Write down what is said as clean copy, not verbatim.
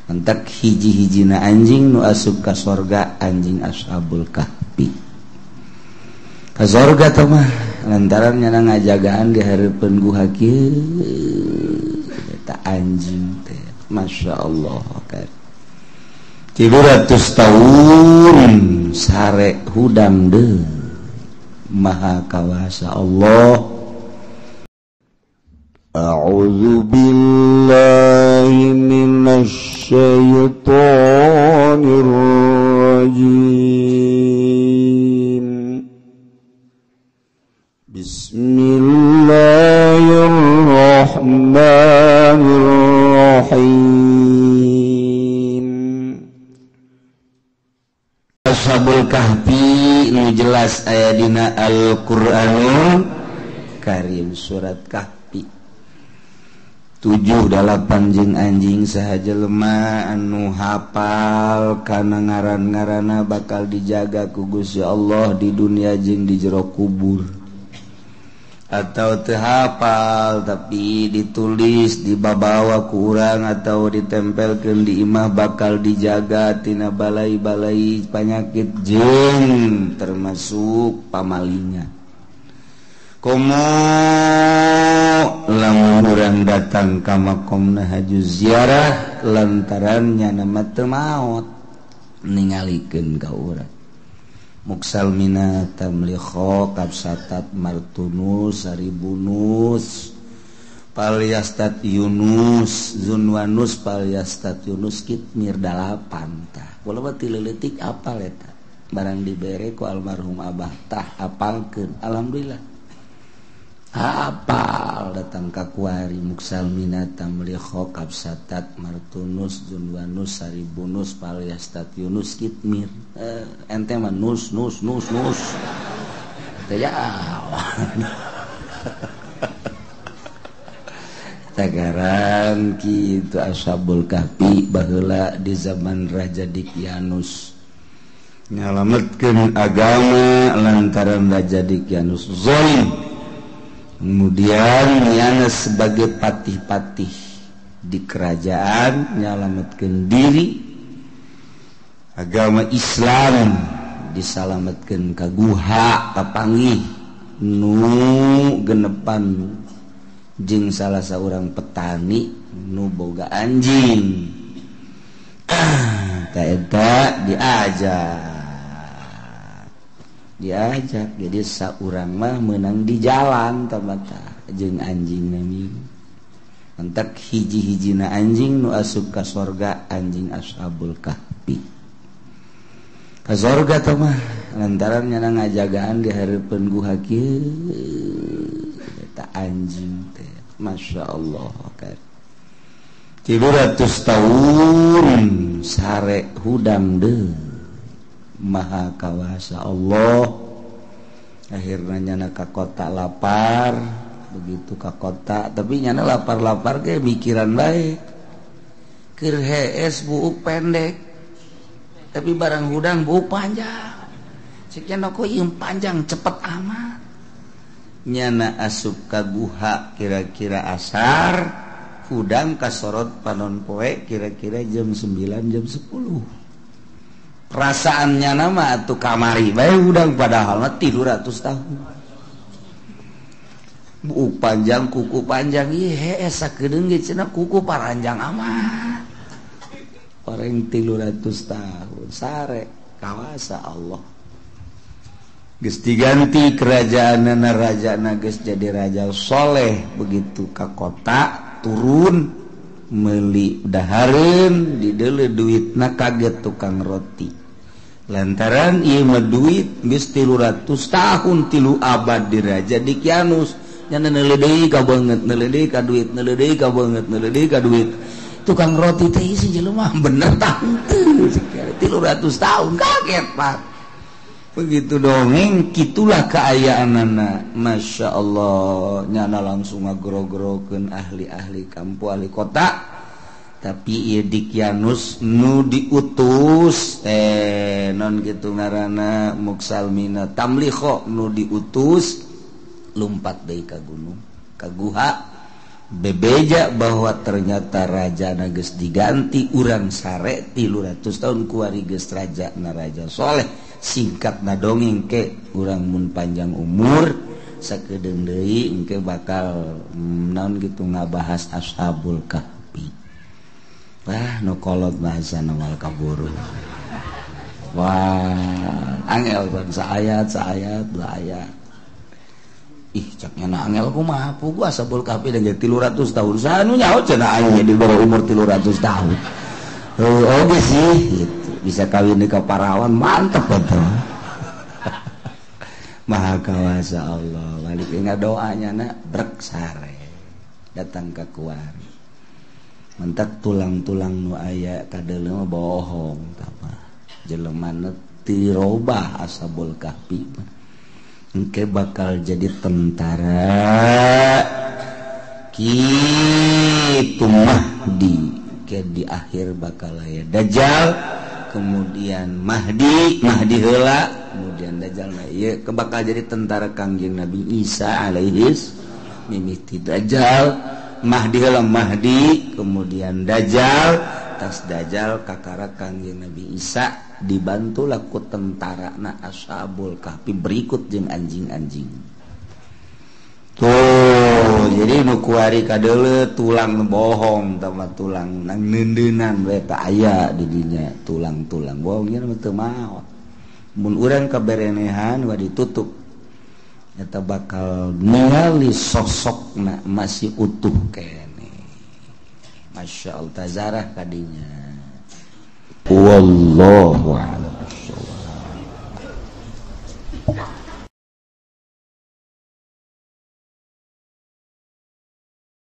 Entak hiji-hijina anjing nu asup ka sorga anjing Ashabul Kahfi. Ka sorga teh mah lantaran nyana ngajagaan di hareupeun guha kieu eta anjing teh. Masya Allah kan. 300 tahun sare hudang deui. Maha kawasa Allah. A'udzu billahi minasy syaithanir rajim. Bismillahirrahmanirrahim. Ashabul Kahfi nu jelas aya dina Al-Qur'anul Karim surat Kahfi 7 8 jeung anjing saha jelema anu hafal kana ngaran-ngaranna bakal dijaga ku Gusti Allah di dunia jeung di jero kubur. Atau teu hafal tapi ditulis dibabawa ku urang atau ditempelkeun di imah bakal dijaga tina balai-balai panyakit jeung termasuk pamalingan. Komo lamun urang datang ka makomna haju ziarah lantaran nyana mah teu maot ningalikeun ka urang. Muksalmina tamlikho kapsatat martunus saribunus palyastat Yunus zunwanus palyastat Yunus kitmir 8 tah. Walaupun ti leutik apal eta barang dibere ku almarhum abah tah apalkeun alhamdulillah. Apal datang ka kuari muksalmina tamlikho kapsatat martunus zunwanus saribunus palyastat Yunus kitmir ente mah nus nus nus nus teh ya tagaran kitu Ashabul Kahfi baheula di zaman Raja Dikyanus nyalametkeun agama lantaran Raja Dikyanus zalim. Kemudian nyana sebagai patih-patih di kerajaan nyalametkeun diri agama Islam disalametkeun ka guha kapanggih nu genepan jeung salah saurang petani nu boga anjing. Ta eta diajak jadi saurang mah menang di jalan tamata jeung anjing nami. Entak hiji-hijina anjing nu asup ka sorga anjing Ashabul Kahfi. Ka sorga teh mah lantaran nyana ngajagaan di hareupeun guha kieu eta anjing teh. Masya Allah kan. 300 tahun sare hudang deui. Maha kawasa Allah. Akhirnya nyana ka kota lapar, begitu ka kota tapi nyana lapar-lapar ge mikiran bae. Keur hees buuk pendek tapi barang hudang buuk panjang. Cek nyana kok ieu panjang cepet amat. Nyana asup ka guha kira-kira asar, hudang kasorot panon poe kira-kira jam 9 jam 10. Perasaannya nama atuh kamari bae hudang padahal mah 300 tahun. Buuk panjang kuku panjang ieu hees sakedeung ge cenah kuku paranjang amat. Orang 300 tahun sare kawasa Allah. Geus diganti kerajaanna rajana geus jadi raja soleh begitu ka kota turun meuli dahareun dideuleu duitna kaget tukang roti. Lantaran ieu mah duit geus 300 tahun 3 abad di Raja Dikyanus nya neuleuh deui ka beungeut neuleuh deui ka duit neuleuh deui ka beungeut neuleuh deui ka duit. Tukang roti teh si jelema bener tah henteu 300 tahun kaget Pak. Begitu dongeng kitulah kaayaanana. Masya Allah nyana langsung ngagro-grokeun ahli-ahli kampung ahli kota. Tapi ieu Dikyanus nu diutus non kitu ngaranna Muksalmina Tamlikho nu diutus lumpat deui ka gunung ka guha Bebeja bahwa ternyata raja geus diganti urang sare 300 tahun kuari geus raja na raja soleh. Singkat na dongeng ke urang mun panjang umur sakedeung deui engke bakal naon gitu ngabahas Ashabul Kahfi. Wah nu kolot bahasana wal kaburu. Wah angel ban saayat saayat dua ayat. Ih caknya na angel kumaha pugu Ashabul Kahfi dan jadi 300 tahun sanu nyaho cenah aing di bawah umur 300 tahun. Oh oge sih gitu. Bisa kawin di kaparawan mantep betul. Maha kawasa Allah. Balik ingat doanya na brek sare datang ke kuari. Mentak tulang-tulang nu aya kadeuleu bohong tah mah. Jelema tirobah Ashabul Kahfi mah. Engke bakal jadi tentara kitu Mahdi ke di akhir bakal aya Dajjal, kemudian Mahdi, Mahdi heula, kemudian Dajjal. Nah ieu bakal jadi tentara Kangjeng Nabi Isa alaihis mimiti Dajjal, Mahdi heula Mahdi, kemudian Dajjal, tas Dajjal kakara Kangjeng Nabi Isa dibantu laku tentara na Ashabul Kahfi berikut jeung anjing-anjing. Tuh, jadi nu kuari kadeuleu tulang bohong tama tulang nang neundeunan we teh aya di dinya tulang-tulang bohongnya mah teu maot. Mun urang kaberenehan wa ditutup eta bakal ningali sosokna masih utuh keneh. Masya Allah tazarah kadinya. Wallahu a'lam.